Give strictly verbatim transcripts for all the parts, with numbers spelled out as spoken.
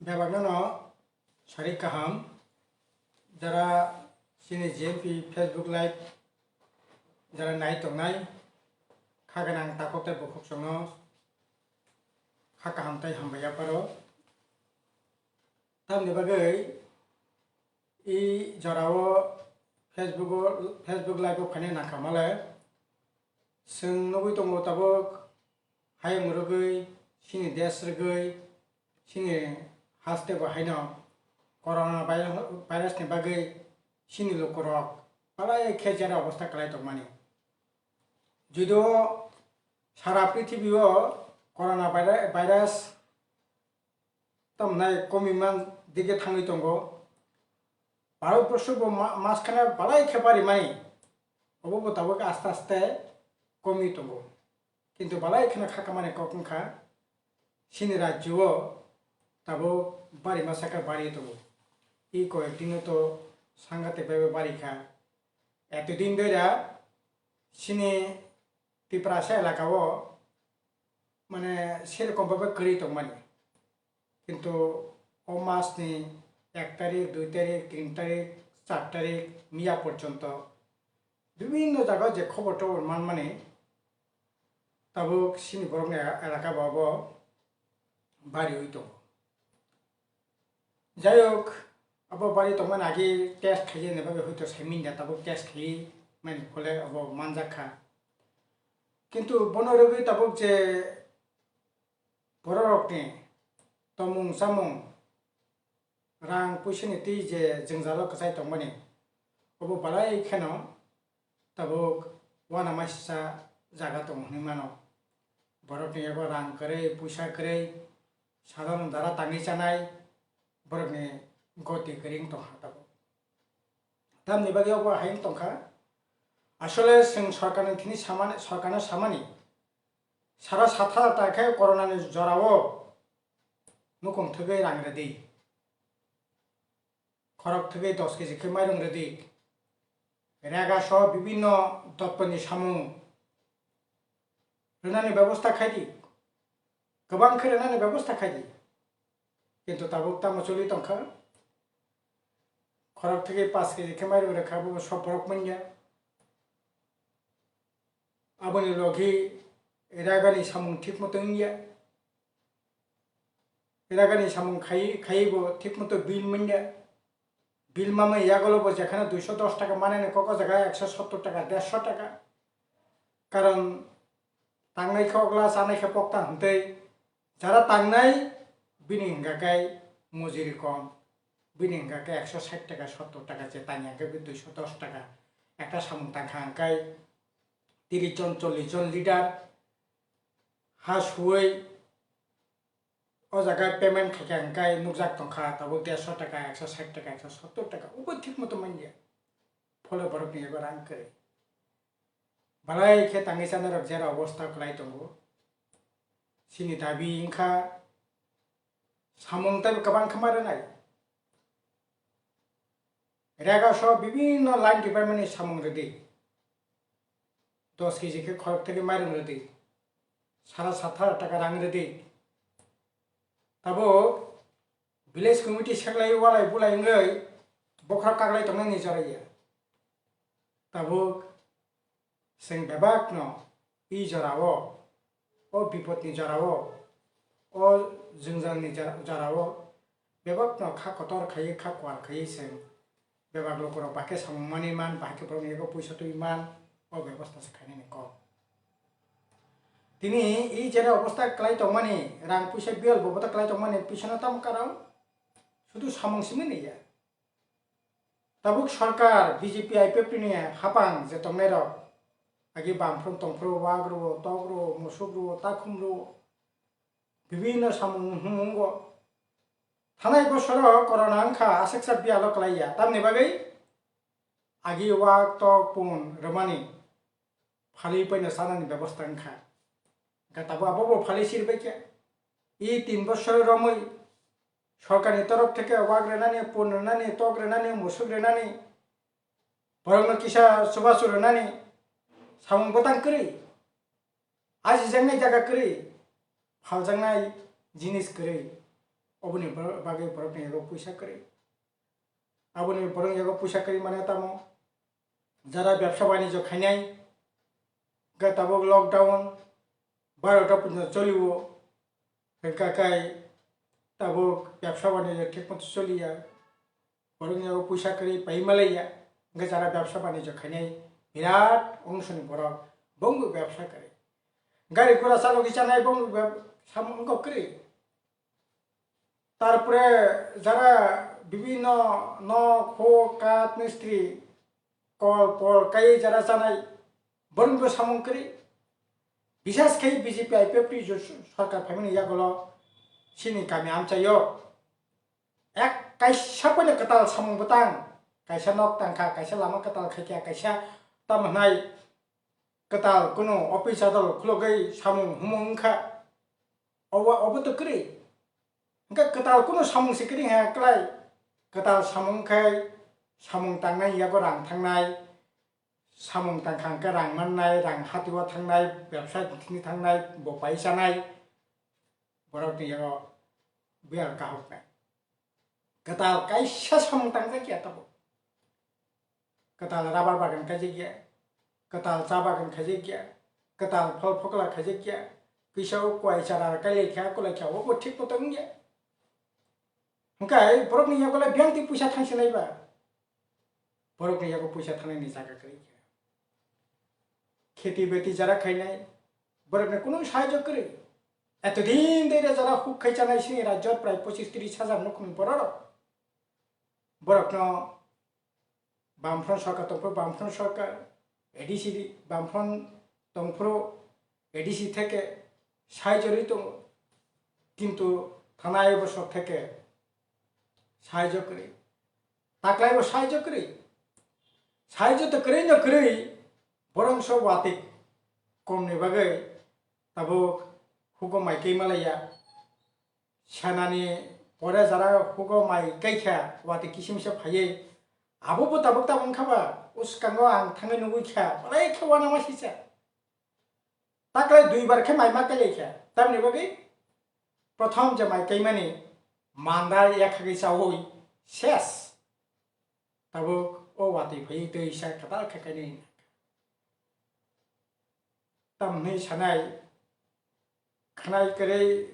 Bebakno no sari kaham, jara chini G M P Facebook Live jara nai tongnai, kha gwnang takhuk tei bukhuk chwngno kha kaham tei hambai yapharo. Tamni bagwi i jorao Facebook o, Facebook Live o phaina nangkha male, chwng nugwi tongo tabuk hayung rwgwi, chini desh rwgwi, chini haste bo haino corona virus ni bagwi chini lukurok belai khe jera obostha kwlai tongmani. Judo sara prithibio corona vira-, virus tamnai komi man dige thangwi tongo. Bharat borsho bo ma-, maskana belai khe barimani, obo bo tabuk aste aste komi tongo. Kintu belai kheno kha kamani kok wngkha, chini rajyo o tabuk bari masa khe bari tongo. I koyek dino to sangatik bai bai bari kha. Etodin doira chini Tiprasa elaka o mane serokom bhabe kwrwi tongmani. Kintu o mas ni ek tarik, dui tarik, tin tarik, char tarik miya porjonto bibinno jaga o je khobor tobor manmani, tabuk chini borokni elaka bo abo bariwi tongo. Jai hok, abo bari tongmani agi test khaiya ni bagwi hoito sai manya, tabuk test khaiwi mani phole abo manjak kha. Kintu bono rwgwi tabuk je bororokni tomung chamung, rang puisani twi je jwngjalo kwchai tongmani, obo belai kheno tabuk uanama sisa jaga tongo hwnwi mano. Borokni yago rang kwrwi, puisa kwrwi, sadharon dara tangwi chanai borokni goti kwrwi wng tongkha tabuk. Tamni bagwi obo hai wng tongkha, asole chwng sorkarni thini samani, sorkarno samani, sara saat hajar taka khe coronani jorao nukung thwgwi rang rwdi. Khorok thwgwi dos kg khe mairung rwdi. Rega soh bibinno dottoni samung rwnani bebosta khaidi. Kwbang khe rwnani bebosta khaidi. Kintu tabuk tamo choli tongkha. Khorok thwgwi paanch kg khe mairung rwkha, bo sob borok manya. Aboni logi rega ni samung thik moto wngya. Rega ni samung khai, khai bo thik moto bill manya. Bill mamani yagulo bo jekhano duiso dos taka manani kok o jaga ekso sottor taka, derso taka. Karon tangnai khe ogla, chanai khe pokta hwntwi jara tangnai bini hwnka khe mojuri kom, bini hwnka khe ekso sait taka, sottor taka je tangya hwnka khe duiso dos taka ekta samung tangkha hwnka khe tiris jon, chollish jon leader ha suwi o jaga payment khaikha hwnka khe nukjak tongkha tabuk derso taka, ekso sait taka, ekso sottor taka, ubo thik moto manya. Phole borokni ego rang kwrwi. Belai khe tangwi chanai rok jera obostha kwlai tongo. Chini dabi wngkha samung tei kwbang khe ma rwnai. Rega soh bibinno line department ni samung rwdi. Dos kg khe khorok thwgwi mairung rwdi. Sara saat hajar taka rang rwdi. Tabuk village committee seklai walai bulai wngwi bokhorok kaklai tongnani joraiya. Tabuk chwng bebakno i jorao, o bipodni jorao, o jwngjalni jora-, jorao bebakno kha kotor khaiwi, kha kuar khaiwi chwng bebak lukurok bahai khe samung manwi man, bahai khe borokni yago puisa twi man, o bebosta se khainani kok. Tini i jera obostha kwlai tongmani, rang puisa biyal boboto kwlai tongmani, pisano tamo karon? Sudu samung simi naiya. Tabuk sorkar B J P I P F T ni hapang je tongnairok, agi bamphru tongphru, wak rwo, tok rwo, musuk rwo, takhum rwo, bibinno samung hwngo. Thanai bosoro corona wngkha, aswksa biyalo kwlaiya, tamni bagwi agi wak tok pun rwmani phalwi paino chanani bebosta wngkha. Hwnkhe tabuk abobo phalwi sirbaikha. I tin bosor romwi sorkarni torof theke wak rwnani, pun rwnani, tok rwnani, musuk rwnani, borokno kisa chubachu rwnani samung bwtang kwrwi, ajijaknai jaga kwrwi, phaljaknai jinis kwrwi. Oboni bor-, bagwi borokni yago puisa kwrwi. Aboni borokni yago puisa kwrwi mane tamo? Jara bebsa banijyo khainai, hwnkhe tabuk lockdown barota porjonto cholio, hwnkha khe tabuk bebsa banijyo thik moto choliya, borokni yago puisa kwrwi pai malaiya, hwnkhe jara bebsa banijyo khainai birat ongshoni borok, bongbo bebsa kwrwi, gari gura chalogwi chanai bongbo beb-, samung wngkha kwrwi. Tarpore jara bibhinno nok, huk, kath, mistri, kol, pol, kai jara chanai, boroknibo samung kwrwi. Bisas khe B J P I P F T sorkar phaimani yagulo chini kami amchaio ek kaisa poino kwtal samung bwtang, kaisa nok tangkha, kaisa lama kwtal khaikha, kaisa tamo hwnai kwtal kunu office adol khulogwi samung humung wngkha, obo, obo to kwrwi. Hwnkhe kwtal kunu samung se kwrwi ha kwlai. Kwtal samung khe samung tangnai yago rang thangnai, samung tangkha hwnkhe rang mannai, rang hatio thangnai, bebsa thini thangnai, bo pai chanai, borokni yago biyal kahoknai. Kwtal kaisa samung tangjakya tabuk. Kwtal rubber bagan khaijakya, kwtal cha bagan khaijakya, kwtal phol phokla khaijakya, kisa o kuai chara kailaikha, kulaikha, obo thik moto wngya. Hwnkhe borokni yago le biyang twi puisa thangsinai ba? Borokni yago puisa thangnani jaga kwrwi kha. Kheti beti jara khainai, borokni kunu sahajyo kwrwi. Etodin dei re jara huk khai chanai sini rajyo prai pochis tris hajar nukhungni bororok. Borokno Bamfront sorkar tongphuru, Bamfront sorkar, A D C Bamfront tongphuru, A D C theke sahajyo rwi tongo, kintu thanai bosok theke sahajyo kwrwi, taklaibo sahajyo kwrwi, sahajyo to kwrwi no kwrwi, borongso watwi komni bagwi tabuk hugo mai kaimalaiya. Senani pore jara hugo mai kaikha, watwi kisimisa phaiwi. Abobo tabuk tabuk wngkha ba, uskango ang thangwi nugwi kha, belai khe uanama sisa. Taklai duibar khe mai ma kailaikha. Tamni bagwi prothom je mai kaimani mandar yakhagwi chaui ses. Tabuk o watwi phaiwi twi sa kwtal khe kainwi. Tamni sanai khwnai kwrwi,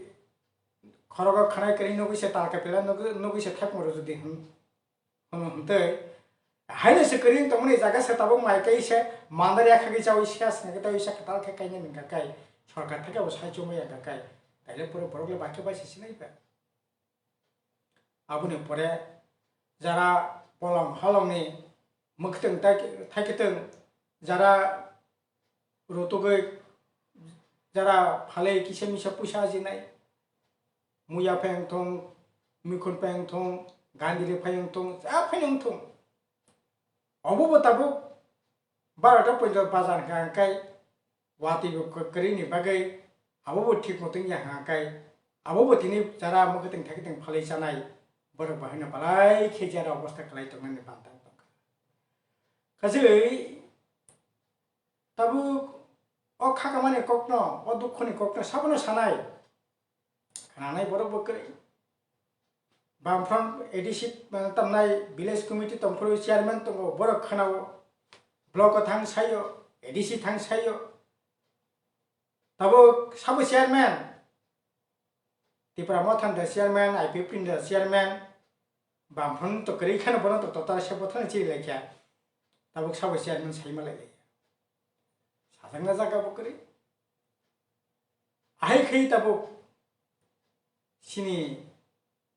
khorogo khwnai kwrwi nugwi se talka pila nugwi, nugwi se thapung rw jodi hwn, hwn, hwntwi haino se kwrwi tongmani jaga se tabuk mai kai se mandar yakhagwi chaui se aswk khe tei se kwtal khe kainwi nangkha kai sorkar theke bo sai chumui ya kai taile pura borok le bakhe bai se sinai ba. Aboni pore jara polong halongni mwkhwtwng tai-, thaikitwng, jara rutugwi, jara phalwi kisa misa puisa ajinai, muya phai wngthung, mikhun phai wngthung, gandili phai wngthung, ja phai wngthung, obo bo tabuk barota poito bazar hwnkha hwnkhe watwi bo kwrwini bagwi abobo thik moto wngya hwnkha khe, abobo tini jara mwkhwtwng thaikitwng phalwi chanai borok bo haino belai khe jera obosta kwlai tongnani bantang tongkha. Kachi tabuk o khakamani kokno, o dukhoni kokno sabono sanai. Khnanai borok bo kwrwi. Bamfront A D C, eh, tamnai village committee tongphuru chairman tongo, borok khnao. Block o thang saio, A D C thang saio. Tabuk sabo chairman, Tipra Motha ni chairman, I P F T ni chairman, Bamfront to kwrwi kheno bono to total se bothorni chiri laikha. Tabuk sabo chairman saima lai. Sajakna jaga bo kwrwi. Ahai khe tabuk chini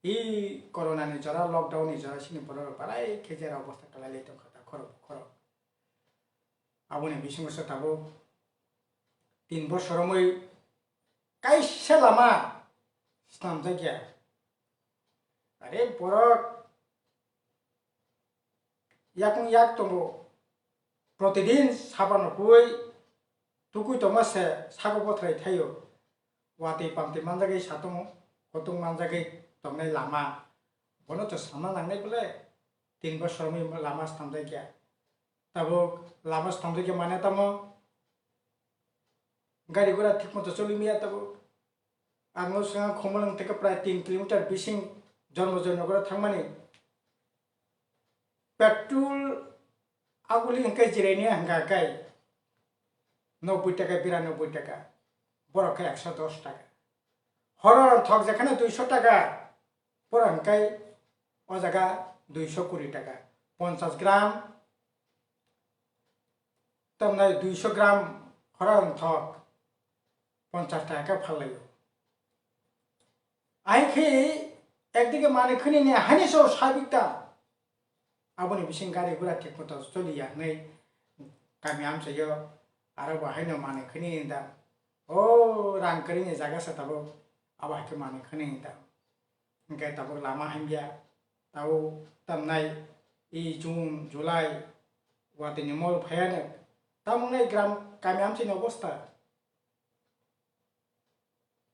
i corona ni jora, lockdown ni jora chini borok rok belai khe jera obosta kwlai lai tongkha ta khorok khorok. Aboni bisingo se tabuk tin bosor romwi kaisa lama swnamjakya. Are borok yakung yak tongo, protidin sapan rok huwi tukui tongma se sago bothrai thaio, watwi pamtwi manjagwi satung kutung manjagwi tongnai lama, bono to sama nangnai bole, tin bosor romwi lama swnamjakya, tabuk lama swnamjakya mane tamo, gari gura thik moto choli maya tabuk. Ang no swngo Khumulwng theke prai tin kilometer bising Janmajoi Nogoro thangmani. Petrol aguli hwnkhe jiraini hwnkha khe nobboi taka, biranoboi taka, borok khe ekso dos taka. Horo thok jekhano duiso taka, borok hwnkhe o jaga duiso kuri taka. Ponchas gram, tamnai duiso gram horo thok ponchas taka khe phallaio. Ahai khe ekdike manwi khwnini haino se sabikta. Aboni bising gari gura thik moto choliya hwnwi kami amchaio aro bo haino manwi khwnini da. O rang kwrwini jaga se tabuk abo hai khe manwi khwnini da. Hwnkhe tabuk lama hamya, tabuk tamnai e June, July, watwini mol phaiya nwk. Tamo wngnai gram kami amchaini obostha.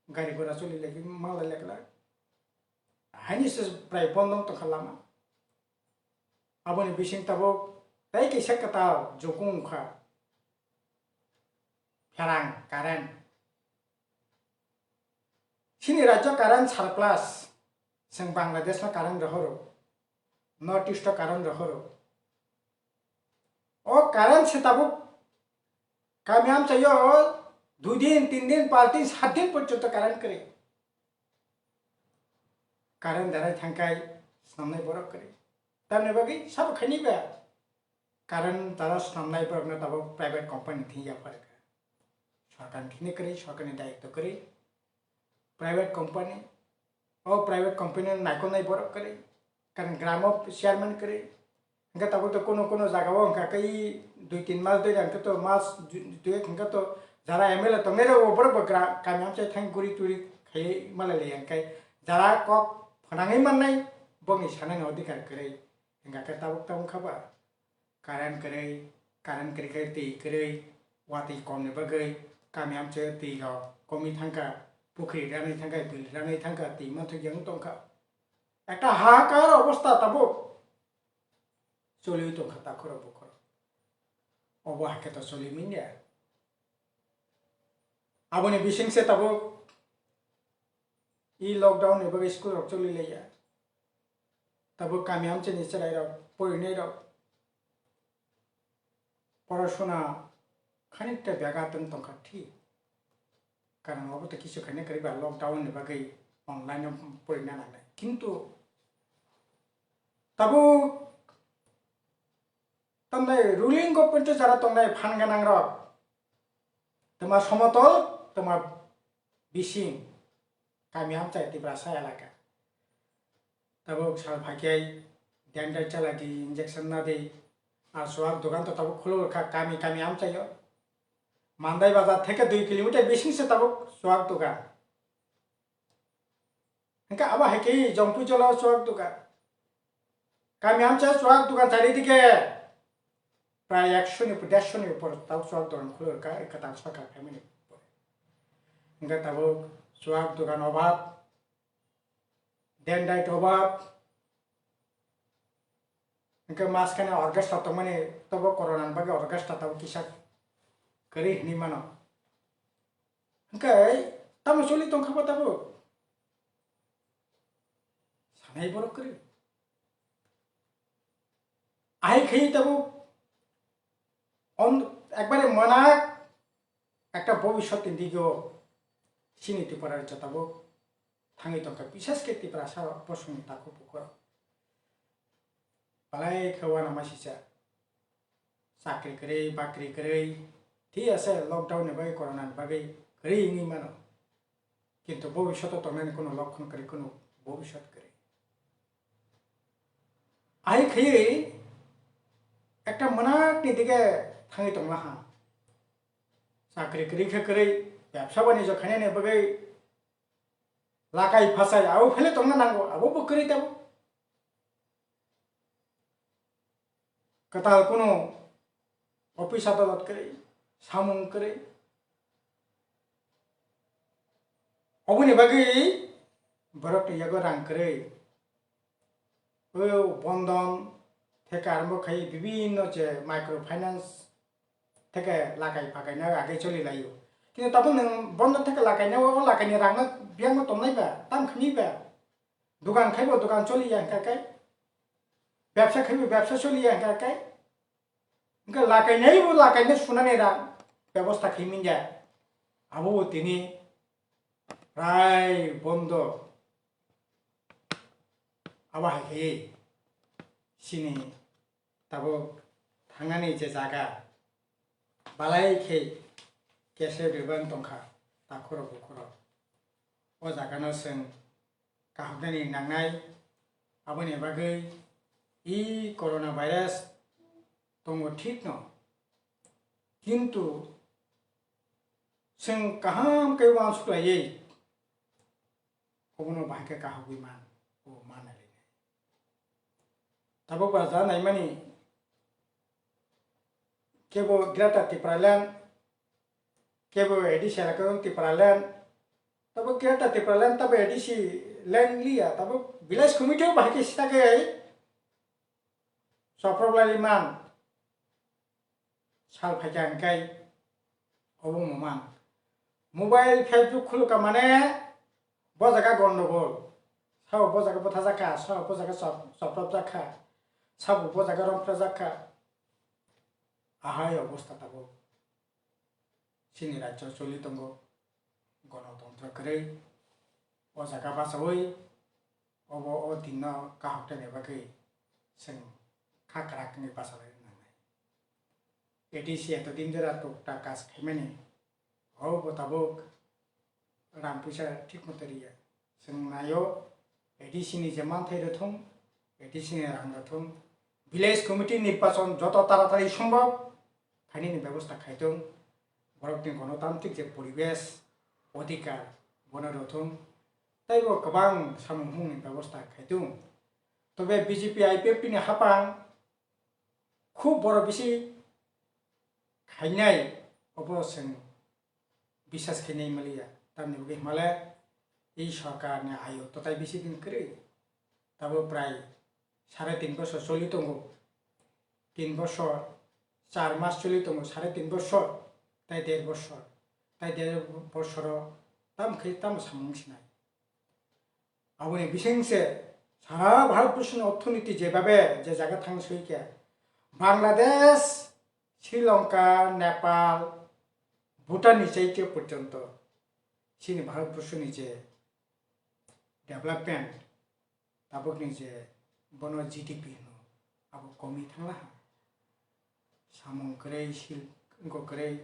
Gari gura choli lai manglai lekla. Haini se prai bondo tongkha lama. Aboni bising tabuk tei kisa kwtal jukung wngkha. Pherang current. Chini rajyo current surplus. Chwng Bangladesh no current rohoro. North East o current rohoro. O current se tabuk kami amchaio dui din, tin din, panch din, sat din porjonto current kwrwi. Current darai thangkai swnamnai borok kwrwi. Tamni bagwi sabo khaini ba current dara swnamnai borokno tabuk private company thwi yapharkha. Sorkarni thini kwrwi, sorkarni dayitw kwrwi. Private company, o private company no naikolnai borok kwrwi, karon gramo chairman kwrwi. Hwnkhe tabuk to kuno kuno jaga o hwnkha khe dui tin mas dui hwnkhe to mas dui hwnkhe to jara M L A tongnai rok borok bo gra-, kami amchai thang guri turi khai malai lai hwnkhe jara kok phanangwi mannai bokni sanani odhikar kwrwi hwnkha khe tabuk tabuk kha ba. Current kwrwi, current kwrwi khe twi kwrwi, watwi komni bagwi kami amchaio twi rok komwi thangkha, pukhri rangwi thangkha, bwrwi rangwi thangkha, twi manthokya wng tongkha. Ekta hahakar obostha tabuk choliwi tongkha takhorok bukhorok. Obo hai khe to choli manya. Aboni bisingse tabuk e lockdown ni bagwi school rok choli laiya. Tabuk kami amchaini chwrairok, porinairok, porosuna khanikta byaga tong tongkha thik. Karon obo tei kisu khaina kwrwi ba lockdown ni bagwi online o porina nangnai. Kintu tabuk tamnai ruling government o jara tongnai phan gwnang rok, twma somotol, twma bising, kami amchai Tiprasa elaka. Tabuk sal phaikhe dendai chala di, injection na di, ar chuak dogan to tabuk khuluk kha kami kami amchaio. Mandai bazar theke dui kilometer bising se tabuk chuak dogan. Hwnkhe abo hai khe Jongpui jora o chuak dogan. Kami amchai chuak dogan chari dike prai ekso ni, derso ni upor tabuk chuak dogan khuluk kha, kwtal sorkar phaimani pore. Hwnkhe tabuk chuak dogan obab, dendai obab, hwnkhe maskane orchestra tongmani tobo corona ni bagwi orchestra tabuk kisa kwrwi hinwi mano. Hwnkhe tamo choli tongkha bo tabuk? Sanai borok kwrwi. Ahai khe tabuk on-, ekbare mwnakhe ekta bobiswt ni digio chini Tripura rajyo tabuk thangwi tongkha, bishesh khe Tiprasa bosongni takhuk bukhuk. Belai khe uanama sisa. Chakri kwrwi, bakri kwrwi, thik ase, lockdown ni bagwi, corona ni bagwi kwrwi wngwi mano. Kintu bobiswt o tongnani kuno lokkon kwrwi, kuno bobiswt kwrwi. Ahai khaiwi ekta mwnakni dige thangwi tongma ha. Chakri kwrwi khe kwrwi, bebsa banijyo khainani bagwi lakai phasai abo phele tongna nango, abo bo kwrwi tabuk. Kwtal kuno office adalat kwrwi, samung kwrwi. Oboni bagwi borokni yago rang kwrwi. O Bandhan theke arombo khai bibinno je microfinance theke lakai phakai na age choli laio. Kini tabuk nwng bondo theke lakainai, o lakaini rangno biyangno tongnai ba, tam khainai ba. Dukan khaibo dukan choliya hwnkha khe, bebsa khaibo bebsa choliya hwnkha khe, hwnkhe lakainaibo lakainai sunani rang bebosta khaimanya. Abobo tini prai bondo. Abo hai khe chini tabuk thangnani je jaga, balai khe kese bebang tongkha, takhurok bukhurok. O jagano chwng kahoknani nangnai, aboni bagwi e corona virus tongo thikno, kintu chwng kaham khe uansuk laiwi obono bahai khe kahogwi man, o manna rinai. Tabuk ba ja naimani kebo Greater Tipraland, kebo A D C elaka Tipraland, tabuk Greater Tipraland, tabuk A D C land liya, tabuk village committee o bahai khe sita khe ai soproblai man. Sal phaikha hwnkhe obo wngmang. Mobile, Facebook khulukha mane bo jaga gondogol. Sabo bo jaga bwthajakha, sabo bo jaga chop-, choprapjakha, sabo bo jaga romphrajakha. Ahai obostha tabuk chini rajyo choli tongo. Gonotontro kwrwi o jaga bachaui obo o dinno kahoknani bagwi chwng kha kwrak wngwi bachalai nangnai. A D C eto din jora tukta kaj khaimani, obo tabuk rang puisa thik moto riya. Chwng naio, A D C ni je manthai rwthung, A D C ni rang rwthung, village committee nirbachon joto taratari sombhob khainani bebosta khaitung, borokni gonotantrik je poribesh, odhikar, bono rwthung, teibo kwbang samung humungni bebosta khaitung. Tobe B J P I P F T ni hapang khub borok bisi khainai, obo chwng bisas khainai maliya. Tamni bagwi himale e sorkarni ayo totai bisi din kwrwi. Tabuk prai sare tin bosor choli tongo. Tin bosor, char mas choli tongo, sare tin bosor, tai der bosor. Tai der bosoro tamo khe tamo samung sinai. Aboni bisingse sara Bharatborsoni orthonoiti jebabe je jaga thang soikha, Bangladesh, Sri Lanka, Nepal, Bhutan ni chaikhe porjonto chini Bharatborsoni je development, tabukni je bono G D P hino, abo komi thanglaha. Samung kwrwi, silko kwrwi,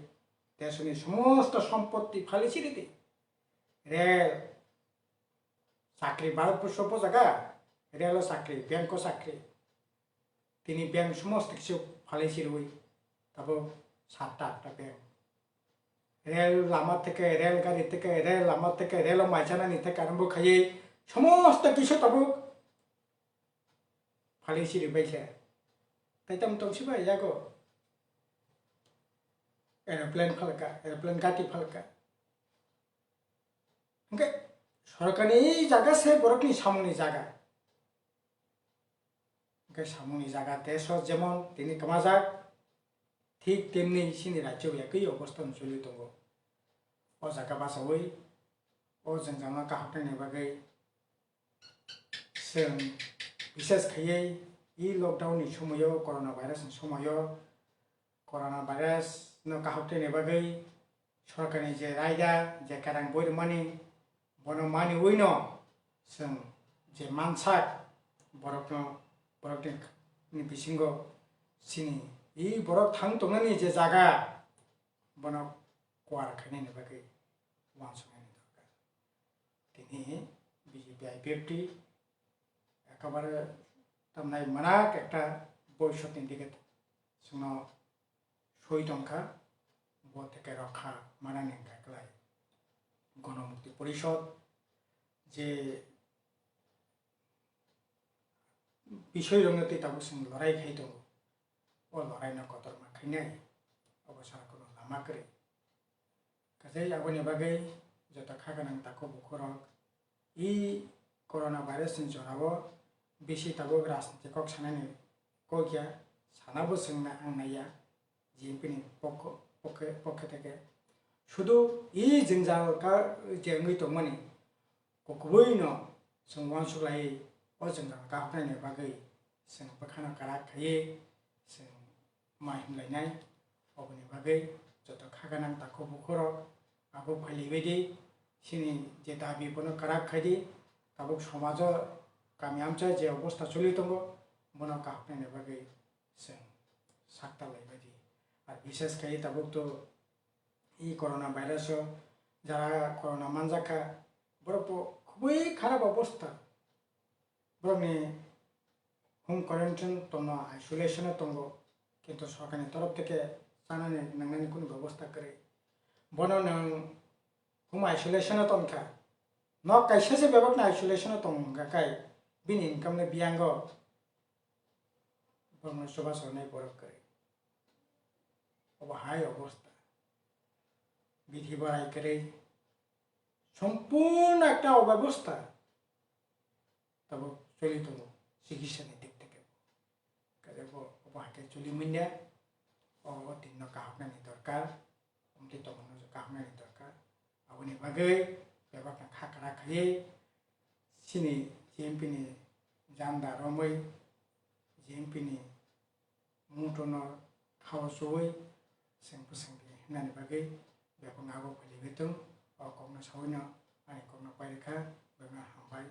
desoni somosto sompotti phali chiridi. Rel, chakri Bharatborsho bo jaga, relo chakri, banko chakri. Tini bank somosto kisu phalai sirwi, tabuk satta atta bank. Rel lama theke, rel gari theke, rel lama theke, relo maisanani theke arombo khaiwi somosto kisu tabuk phalai siri baikha. Tei tamo tongsiba yago aeroplane phalka, aeroplane gati phalka. Hwnkhe sorkarni jaga se borokni samungni jaga. Hwnkhe samungni jaga desh o jemon tini kwmajak, thik temni chini rajyo bo ekwi obostha no choli tongo. O jaga bachaui o jwngjal no kahoknaini bagwi chwng bises khaiwi e lockdown ni somoio, corona virus ni somoio, corona virus no kahoknaini bagwi sorkarni je raida, je kerang boi rwmani, bono maniwino chwng je mansak borokno, borokni bisingo chini e borok thang tongnani je jaga, bono kuar khainani bagwi uansuknani dorkar. Tini B J P I P F T ekabare tamnai manak ekta boisotni dige chwngno soi tongkha, bo theke rokha manani hwnkha kwlai. Gonomukti Porishod je bisoirokno tei tabuk chwng lorai khai tongo, o loraino kotorma khainai, obo sara kuno lama kwrwi. Kaisa aboni bagwi joto kha gwnang takhuk bukhurok e corona virus ni jorao bisi tabuk rajniti kok sanani kok ya, sana bo chwng na ang naiya G M P ni pokho, pokhe, pokhe theke sudu i jwngjal ka je wngwi tongmani, kubui no chwng uansuk lai o jwngjal kahoknai ni bagwi chwng bwkhano kwrak khaiwi chwng ma himlainai. Oboni bagwi joto kha gwnang takhuk bukhuk rok abo phailaibaidi, chini je dabi bono kwrak khaidi. Tabuk somajo kami amchai je obostha choli tongo, bono kahoknai ni bagwi chwng sakta laibaidi. Ar bishes khai tabuk to i corona virus o jara corona manjakha, borok bo khubui kharap obostha. Borokni home quarantine tongma, isolation o tongo, kintu sorkarni torof theke chanani nangnani kunu bebosta kwrwi. Bono nwng home isolation o tongkha, nok kaisa se bebakni isolation o tongkha khai bini income ni biyango borokno chubachu rwnai borok kwrwi. Obo hai obosta, bithi barai kwrwi, sompurno ekta obosta tabuk choli tongo chikitsa ni dik theke. Kaje bo obo hai khe choli manya, o din no kahoknani dorkar, omtwi tongmano kahoknani dorkar. Aboni bagwi bebakno kha kwrak khaiwi chini G M P ni janda romwi, G M P ni mutono khao chuwi chwng bwswng di hwnani bagwi bebakno abo phailaiwi tong. O kokno sawino ani kokno pairikha, bebakno hambai.